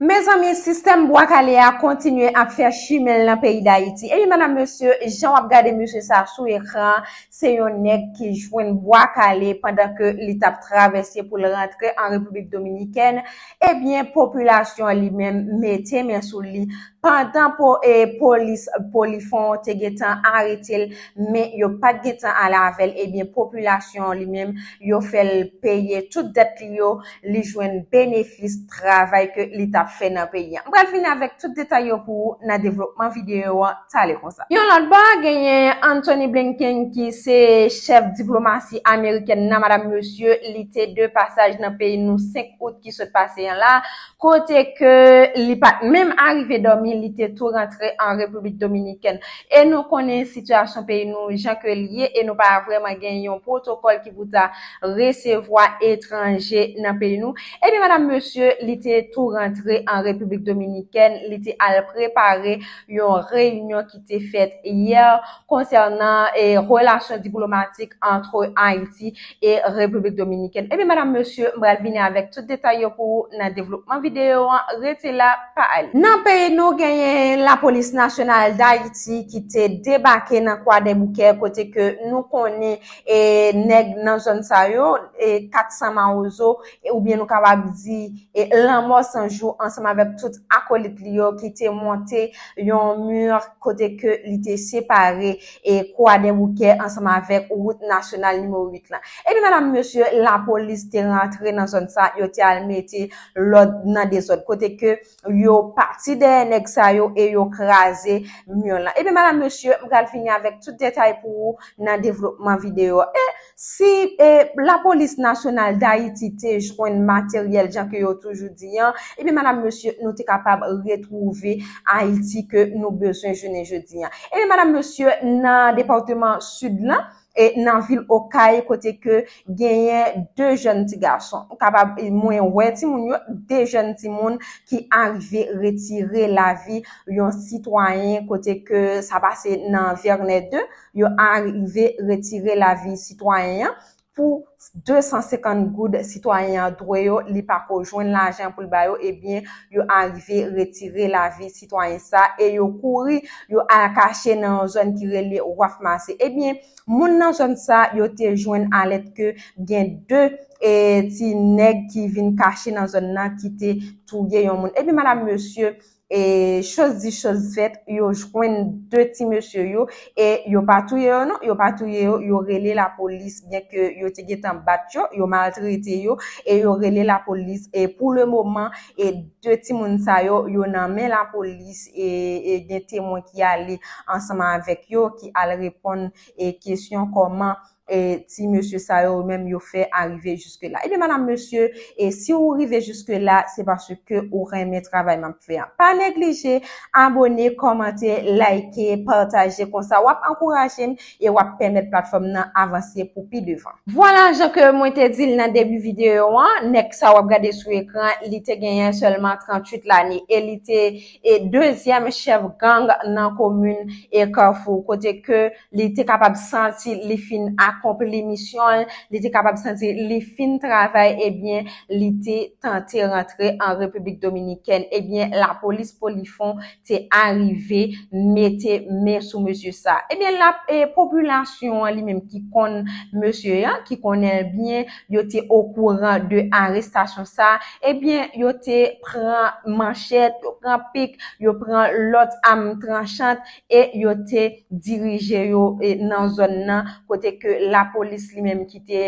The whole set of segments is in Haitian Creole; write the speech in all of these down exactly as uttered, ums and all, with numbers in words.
Mezanmi, sistèm bwa kale a kontinye ap fè chimen l nan peyi Dayiti. Ebyen, madam, mesye, jan w ap gade mesye sa sou ekran, se yon nèg ki jwenn bwa kale pandan ke li t ap travèse pou l rantre an Repiblik Dominikèn. Ebyen, popilasyon an li menm mete men sou li. Pandan po, e, polis Polifon te gentan arete l, men yo pa t gentan ale avè l, ebyen, popilasyon an li menm, yo fè l peye tout dèt li yo, li jwenn benefis travay ke li t ap fè nan peyi an. M pral vini avèk tout detay yo pou ou nan devlopman videyo an, talè konsa. Yon lòt bò, genyen Antony Blinken ki se chèf diplomasi amerikèn nan, madam, mesye, li te de pasaj nan peyi nou senk out ki sot pase an la, kote ke li pa t menm arive dòmi, li te tou rantre an Repiblik Dominikèn. E nou konnen sitiyasyon peyi nou jan ke li ye, e nou pa vrèman gen yon pwotokòl ki pou ta resevwa etranje nan peyi nou. Ebyen, madam, mesye, li te tou rantre an Repiblik Dominikèn, li te al prepare yon reyinyon ki te fèt yè konsènan, e, relasyon diplomatik ant Ayiti e Repiblik Dominikèn. Ebyen, madam, mesye, m pral vini avèk tout detay yo pou ou nan devlopman videyo an. Rete la, pa ale. Nan peyi nou, genyen Lapolis Nasyonal Dayiti ki te debake nan Kwadèboukè, kote ke nou konnen, e, nèg nan zòn sa yo, e, kat san mawozo, e, oubyen nou kapab di, e, lanmò san jou, ansanm avèk tout akolit li yo ki te monte yon mi kote ke li te separe, e, Kwadèboukè ansanm avèk wout nasyonal nimewo uit lan. Ebyen, madam, mesye, lapolis te rantre nan zòn sa, yo te al mete lòd nan dezòd, kote ke yo pati dèyè nèg sa yo e yo kraze mi lan. Ebyen, madam, mesye, m pral fini avèk tout detay pou ou nan devlopman videyo. E si, e, Lapolis Nasyonal Dayiti te jwenn materyèl, jan ke yo toujou di an, ebyen, madam, mesye, nou te kapab retwouve Ayiti ke nou bezwen jounen jodi an. Ebyen, madam, mesye, nan depatman Sid lan, e nan vil Okay, kote ke genyen de jèn ti gason. M kapab, mwen wè timoun yo, de jèn timoun ki arive retire lavi yon sitwayen, kote ke sa pase nan Vènè de, yo arive retire lavi sitwayen an pou de san senkant goud sitwayen an dwe yo, li pa ko jwenn lajan pou l ba yo, ebyen, yo arive retire lavi sitwayen sa e yo kouri, yo al kache nan yon zòn ki rele Waf Mase. Ebyen, moun nan zòn sa, yo te jwenn alèt ke gen de, e, ti nèg ki vin kache nan zòn nan ki te touye yon moun. Ebyen, madam, mesye, e, choz di, choz fèt, yo jwenn de ti mesye yo, e yo pa touye yo non, yo pa touye yo, yo rele lapolis, byen ke yo te gentan bat yo, yo maltrete yo, e yo rele lapolis, e pou le moman, e de timoun sa yo, yo nan men lapolis, e, e gen temwen ki ale ansanm avèk yo, ki al reponn, e kesyon kòman e ti mesye sa yo menm yo fè arive jiske la. Ebyen, madam, mesye, e si ou rive jiske la, se paske ou renmen travay m ap fè an. Pa neglije abone, kòmante, like, pataje, konsa w ap ankouraje m e w ap pèmèt platfòm nan avanse pou pi devan. Vwala, jan ke mwen te di l nan debi videyo an, nèg sa w ap gade sou ekran, li te genyen sèlman tranntuit lane e li te e dezyèm chèf gang nan komin e Kafou, kote ke li te kapab santi li fin akonpli misyon l, li te kapab santi li fin travay, ebyen, li te tante rantre an Repiblik Dominikèn. Ebyen, lapolis Polifon te arive mete men sou mesye sa. Ebyen, la, e, popilasyon an li menm ki konn mesye an, ki konnen l byen, yo te okouran de arestasyon sa. Ebyen, yo te pran manchèt, yo pran pik, yo pran lòt am tranchant e yo te dirije yo, e, nan zòn nan, kote ke lapolis li menm ki te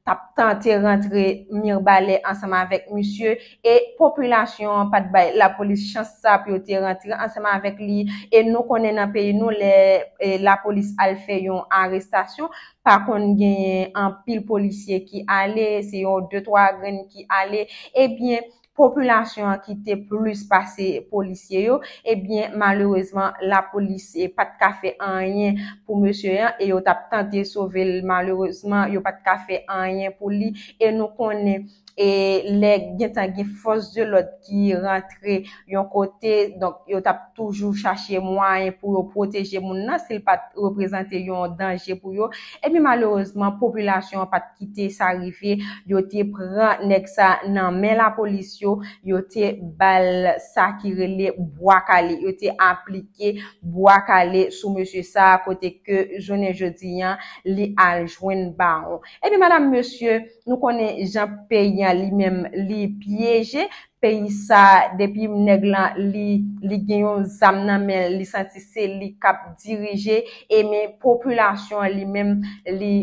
t ap tante rantre Mibalè ansanm avèk misye, e popilasyon an pa t bay lapolis chans sa pou yo te rantre ansanm avèk li, e nou konnen nan peyi nou, lè, e, lapolis al fè yon arestasyon, pa konn genyen anpil polisye ki ale, se yon de twa grenn ki ale, ebyen, popilasyon an ki te plis pase polisye yo, ebyen, malerezman, lapolis, e, pa t ka fè anyen pou mesye an, e yo t ap tante sove l, malerezman, yo pa t ka fè anyen pou li, e nou konnen, e lè gentan gen fòs de lòd ki rantre yon kote, donk, yo t ap toujou chache mwayen pou yo pwoteje moun nan, si l pa t reprezante yon danje pou yo. Ebyen, malerezman, popilasyon an pa t kite sa rive, yo te pran nèg sa nan men lapolis yo, yo te ba l sa ki rele bwa kale. Yo te aplike bwa kale sou mesye sa a, kote ke jounen jodi an, li al jwenn bawon. Ebyen, madanm, mesye, nou konnen jan peyi an li menm li pyeje. Peyi sa, depi nèg lan li, li gen yon zam nan men l, li santi se li k ap dirije, e men popilasyon an li menm, li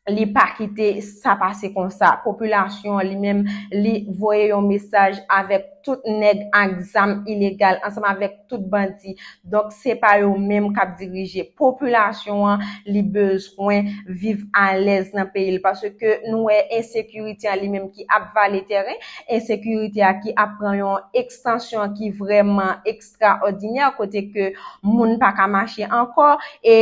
li pa kite sa pase konsa. Popilasyon an li menm, li voye yon mesaj avèk tout nèg ak zam ilegal, ansanm avèk tout bandi. Donk, se pa yo menm k ap dirije. Popilasyon an, li bezwen viv alèz nan peyi l, paske nou wè ensekirite an li menm ki ap vale tèren, ensekirite a ki ap pran yon ekstansyon ki vrèman ekstraòdinè, kote ke moun pa ka mache ankò, e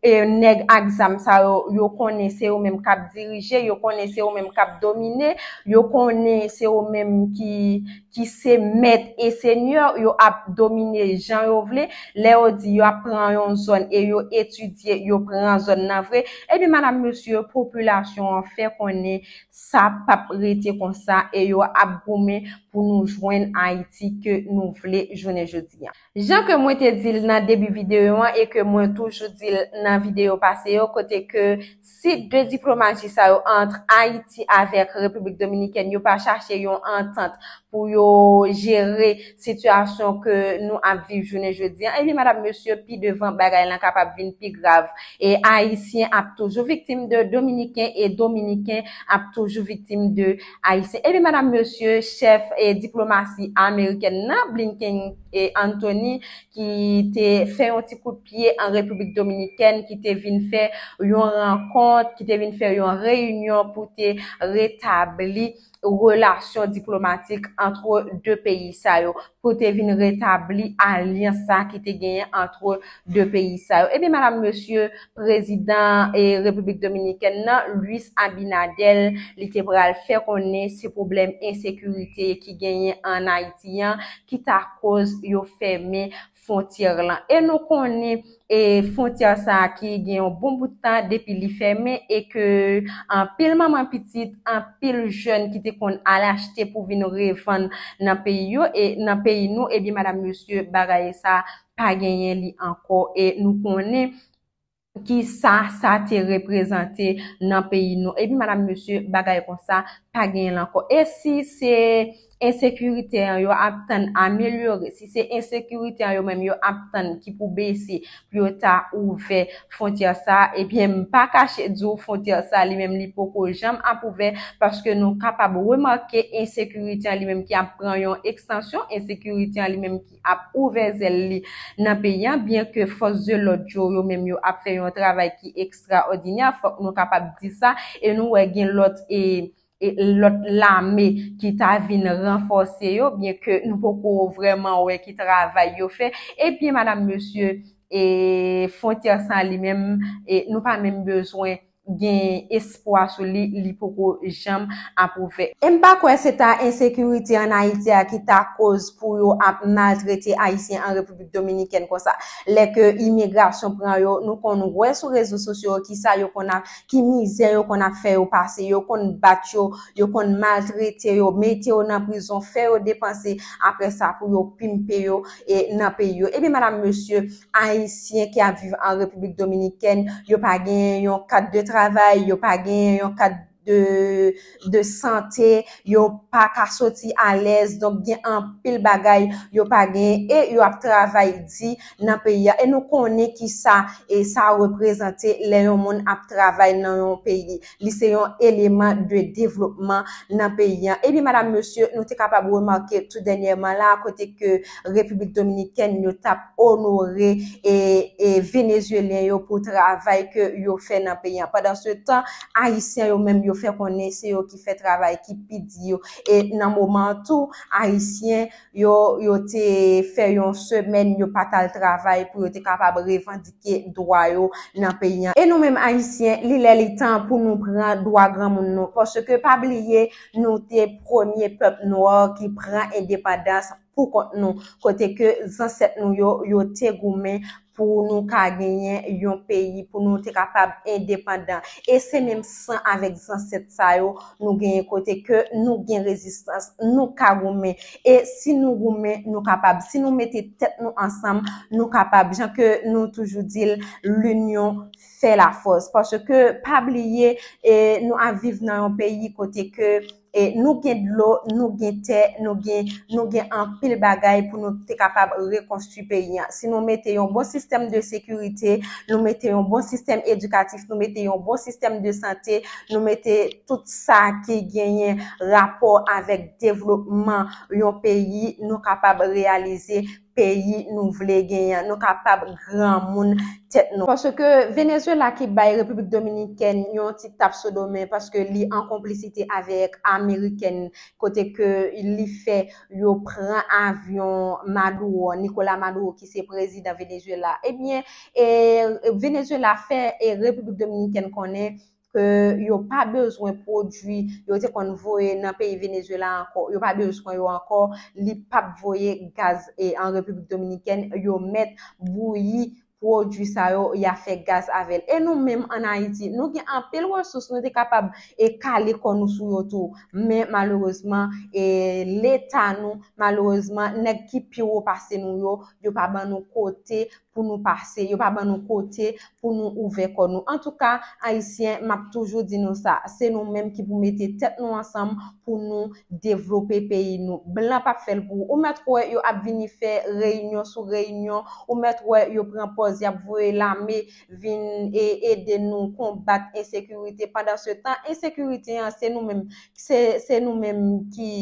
e nèg ak zam sa yo, yo konnen se yo menm k ap dirije, yo konnen se yo menm k ap domine, yo konnen se yo menm ki, ki se mèt e senyè, yo ap domine jan yo vle. Lè yo di yo ap pran yon zòn e yo etidye, yo pran zòn nan vre, ebyen, madanm, mesye, popilasyon an fè konnen sa p ap rete konsa e yo ap goumen pou nou jwenn Ayiti ke nou vle jounen jodi an. Jan ke mwen te di l nan debi videyo an e ke mwen toujou di l nan videyo pase yo, kote ke si de diplomasi sa yo ant Ayiti avèk Repiblik Dominikèn yo pa chache yon antant pou yo jere sitiyasyon ke nou ap viv jounen jodi an, ebyen, madanm, mesye, pi devan bagay lan kapab vin pi grav. E Ayisyen ap toujou viktim de Dominiken e Dominiken ap toujou viktim de Ayisyen. Ebyen, madanm, mesye, chèf e diplomasi amerikèn nan, Blinken e Anthony, ki te fè yon ti kout pye an Repiblik Dominikèn, ki te vin fè yon rankont, ki te vin fè yon reyinyon pou te retabli relasyon diplomatik antre de peyi sa yo, pou te vin retabli alyans sa ki te genyen antre de peyi sa yo. Ebyen, madanm, mesye, prezidan e Repiblik Dominikèn nan, Luis Abinader, li te pral fè konnen se pwoblèm ensekirite ki genyen ann Ayiti an ki ta koz yo fèmen fwontyè lan. E nou konnen e fwontyè sa a ki gen yon bon bout tan depi li fèmen e ke anpil manman pitit, anpil jèn ki te konn al achte pou vin revann nan peyi yo e nan peyi nou, ebyen, madanm, mesye, bagay sa pa genyen li ankò e nou konnen ki sa sa te reprezante nan peyi nou. Ebyen, madanm, mesye, bagay konsa pa genyen l ankò. E si se ensekirite an yo ap tann amelyore, si se ensekirite an yo menm yo ap tann ki pou bese pou yo ta ouvè fwontyè sa, ebyen, m pa kache di w fwontyè sa li menm li poko janm ap ouvè, paske nou kapab remake ensekirite an li menm ki ap pran yon ekstansyon, ensekirite an li menm ki ap ouvè zèl li nan peyi an, byen ke fòs de lòd yo, yo menm yo ap fè yon travay ki ekstraòdinè, fòk nou kapab di sa, e nou wè gen lòt e e lòt lame ki ta vin ranfòse yo, byen ke nou poko vrèman wè ki travay yo fè. Ebyen, madanm, mesye, e fwontyè sa li menm, e nou pa menm bezwen gen espwa sou li, li poko janm ap ouvè. E m pa kwè se ta ensekirite ann Ayiti a ki ta koz pou yo ap maltrete Ayisyen an Repiblik Dominikèn konsa. Lè ke imigrasyon pran yo, nou konn wè sou rezo sosyo yo ki sa yo konn ap ki mizè yo konn ap fè yo pase, yo konn bat yo, yo konn maltrete yo, mete yo nan prizon, fè yo depanse, apre sa pou yo pimpe yo e nan peyi yo. Ebyen, madanm, mesye, Ayisyen ki ap viv an Repiblik Dominikèn, yo pa gen yon kad de travay, yo pa gen yon kad de, de sante, yo pa ka soti alèz, donk gen anpil bagay yo pa gen e yo ap travay di nan peyi a. E nou konnen ki sa e sa reprezante lè yon moun ap travay nan yon peyi. Li se yon eleman de devlopman nan peyi an. Ebyen, madanm, mesye, nou te kapab remake tou dènyèman la, kote ke Repiblik Dominikèn yo t ap onore e, e Venezuelyen yo pou travay ke yo fè nan peyi an. Pandan se tan, Ayisyen yo menm yo fè konnen se yo ki fè travay ki pi di yo. E nan moman an tou, Ayisyen yo, yo te fè yon semèn yo pa t al travay pou yo te kapab revandike dwa yo nan peyi an. E nou menm Ayisyen, li lè li tan pou nou pran dwa granmoun nou. Paske pa bliye, nou te premye pèp nwa ki pran endepandans pou kont nou, kote ke zansèt nou yo, yo te goumen pou nou ka genyen yon peyi, pou nou te kapab endepandan. E se menm san avèk zansèt sa yo, nou genyen kote ke nou gen rezistans, nou ka goumen. E si nou goumen, nou kapab. Si nou mete tèt nou ansanm, nou kapab. Jan ke nou toujou di l, l'union fait la force. Paske pa bliye, e, nou ap viv nan yon peyi kote ke, e, nou gen dlo, nou gen tè, nou gen, nou gen anpil bagay pou nou te kapab rekonstwi peyi an. Si nou mete yon bon sistèm de sekirite, nou mete yon bon sistèm edikatif, nou mete yon bon sistèm de sante, nou mete tout sa ki genyen rapò avèk devlopman yon peyi, nou kapab reyalize peyi nou vle genyen an. Nou kapab granmoun tèt nou. Paske Venezuela ki bay Repiblik Dominikèn yon ti tap sodomen, paske li an konplisite avèk Amerikèn, kote ke li fè yo pran avyon Maduro, Nicolas Maduro, ki se prezidan Venezuela. Ebyen, e, Venezuela fè, e, Repiblik Dominikèn konnen ke yo pa bezwen pwodui yo te konn voye nan peyi Venezuela ankò. Yo pa bezwen yo ankò. Li p ap voye gaz, e, an Repiblik Dominikèn. Yo mèt bouyi pwodui sa yo, y a fè gaz avè l. E nou menm ann Ayiti, nou gen anpil resous, nou te kapab, e, kale kò nou sou yo tou. Men malerezman, e, Leta nou, malerezman, nèg ki pi wo pase nou yo, yo pa ban nou kote pou nou pase, yo pa ban nou kote pou nou ouvè kò nou. Antouka, Ayisyen, m ap toujou di nou sa, se nou menm ki pou mete tèt nou ansanm pou nou devlope peyi nou. Blan p ap fè l pou ou. Ou mèt wè yo ap vini fè reyinyon sou reyinyon, ou mèt wè yo pran pòz y ap voye lame vin e ede nou konbat ensekirite. Pandan se tan, ensekirite an, se nou menm, se, se nou menm ki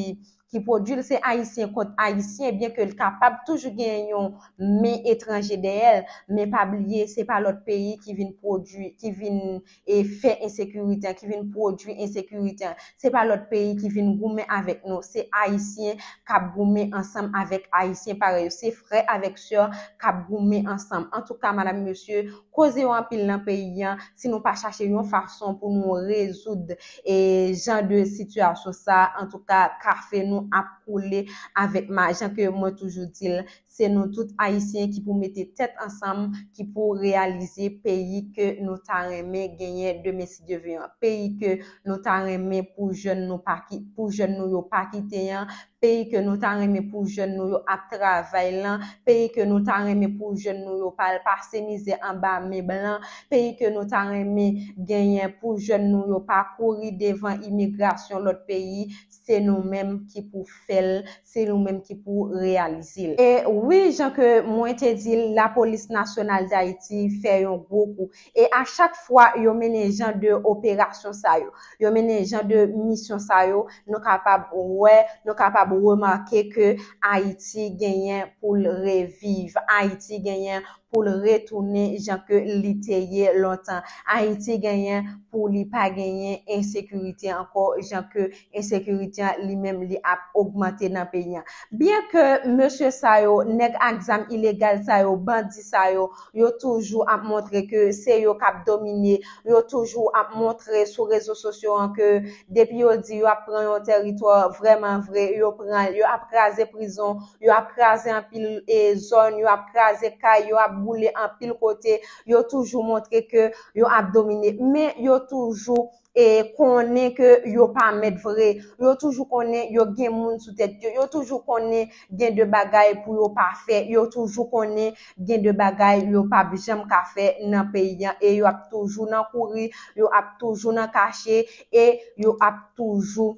ki pwodui l, se Ayisyen kont Ayisyen, byen ke l kapab toujou gen yon men etranje dèyè l, men pa bliye, se pa lòt peyi ki vin pwodui, ki vin, e, fè ensekirite an, ki vin pwodui ensekirite an. Se pa lòt peyi ki vin goumen avèk nou, se Ayisyen k ap goumen ansanm avèk Ayisyen parèy yo, se frè avèk sè k ap goumen ansanm. Antouka, madam, mesye, koze yo anpil nan peyi an, si nou pa chache yon fason pou nou rezoud, e, jan de sitiyasyon sa, antouka, kafe nou ap koule avèk ma-, jan ke mwen toujou di l, se nou tout Ayisyen ki pou mete tèt ansanm, ki pou reyalize peyi ke nou ta renmen genyen demen si Dye ve an, peyi ke nou ta renmen pou jèn nou pa ki-, pou jèn nou yo pa kite an, peyi ke nou ta renmen pou jèn nou yo ap travay lan, peyi ke nou ta renmen pou jèn nou yo pa al pase mizè anba men blan, peyi ke nou ta renmen genyen pou jèn nou yo pa kouri devan imigrasyon lòt peyi, se nou menm ki pou fè l, se nou menm ki pou reyalize l. E wi, jan ke mwen te di l, Lapolis Nasyonal Dayiti fè yon gwo kou. E a chak fwa yo mennen jan de operasyon sa yo, yo mennen jan de misyon sa yo, nou kapab wè, nou kapab remake ke Ayiti genyen pou l reviv. Ayiti genyen pou l retounen jan ke li te ye lontan. Ayiti genyen pou li pa genyen ensekirite ankò, jan ke ensekirite an li menm li ap ogmante nan peyi an. Byen ke mesye sa yo, nèg ak zam ilegal sa yo, bandi sa yo, yo toujou ap montre ke se yo k ap domine, yo toujou ap montre sou rezo sosyo an ke depi yo di yo ap pran yon tèritwa, vrèman vre, yo pran l, yo ap kraze prizon, yo ap kraze anpil, e, zòn, yo ap kraze kay, yo ap boule anpil kote, yo toujou montre ke yo ap domine, men yo toujou, e, konnen ke yo pa mèt vre, yo toujou konnen yo gen moun sou tèt yo, yo toujou konnen gen de bagay pou yo pa fè, yo toujou konnen gen de bagay yo p ap janm ka fè nan peyi an, e yo ap toujou nan kouri, yo ap toujou nan kache, e yo ap toujou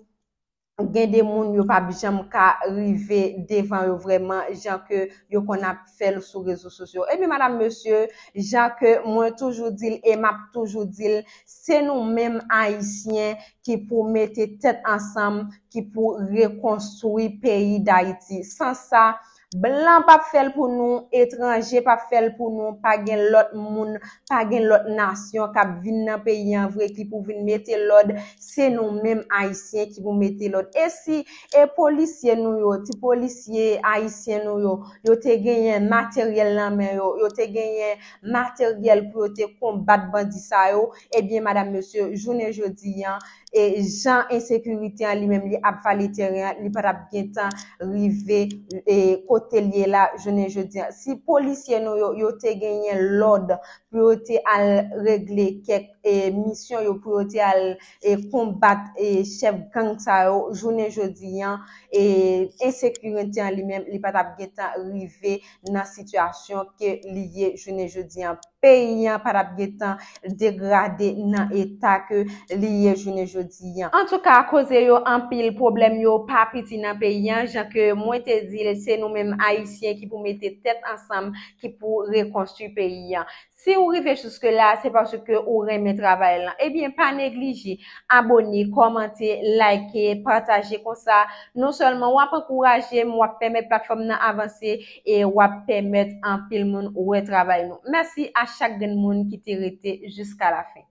gen de moun yo p ap janm ka rive devan yo vrèman, jan ke yo konn ap fè l sou rezo sosyo. Ebyen, madam, mesye, jan ke mwen toujou di l e m ap toujou di l, se nou menm Ayisyen ki pou mete tèt ansanm, ki pou rekonstwi peyi Dayiti. San sa, blan p ap fè l pou nou, etranje p ap fè l pou nou, pa gen lòt moun, pa gen lòt nasyon k ap vin nan peyi an vre ki pou vin mete lòd, se nou menm Ayisyen ki pou mete lòd. E si, e polisye nou yo, ti polisye ayisyen nou yo, yo te genyen materyèl nan men yo, yo te genyen materyèl pou yo te konbat bandi sa yo, ebyen, madam, mesye, jounen jodi an, e jan ensekirite an li menm li ap vale teren an, li pa t ap gentan rive e kote l ye la jounen jodi an. Si polisye nou yo, yo te genyen lòd pou yo te al regle kèk e misyon yo, pou yo te al e konbat e chèf gang sa yo jounen jodi an, e ensekirite an li menm li pa t ap gentan rive nan sitiyasyon ke li ye jounen jodi an. Peyi an pa t ap gentan degrade nan eta ke li ye jounen jodi an. Antouka, koze yo anpil, pwoblèm yo pa piti nan peyi an, jan ke mwen te di l, se nou menm Ayisyen ki pou mete tèt ansanm, ki pou rekonstwi peyi an. Si w rive jiske la, se paske ou renmen travay lan. Ebyen, pa neglije abone, kòmante, like, pataje, konsa non sèlman w ap ankouraje m, w ap pèmèt platfòm nan avanse e w ap pèmèt anpil moun wè travay nou. Mèsi a chak grenn moun ki te rete jiska la fen.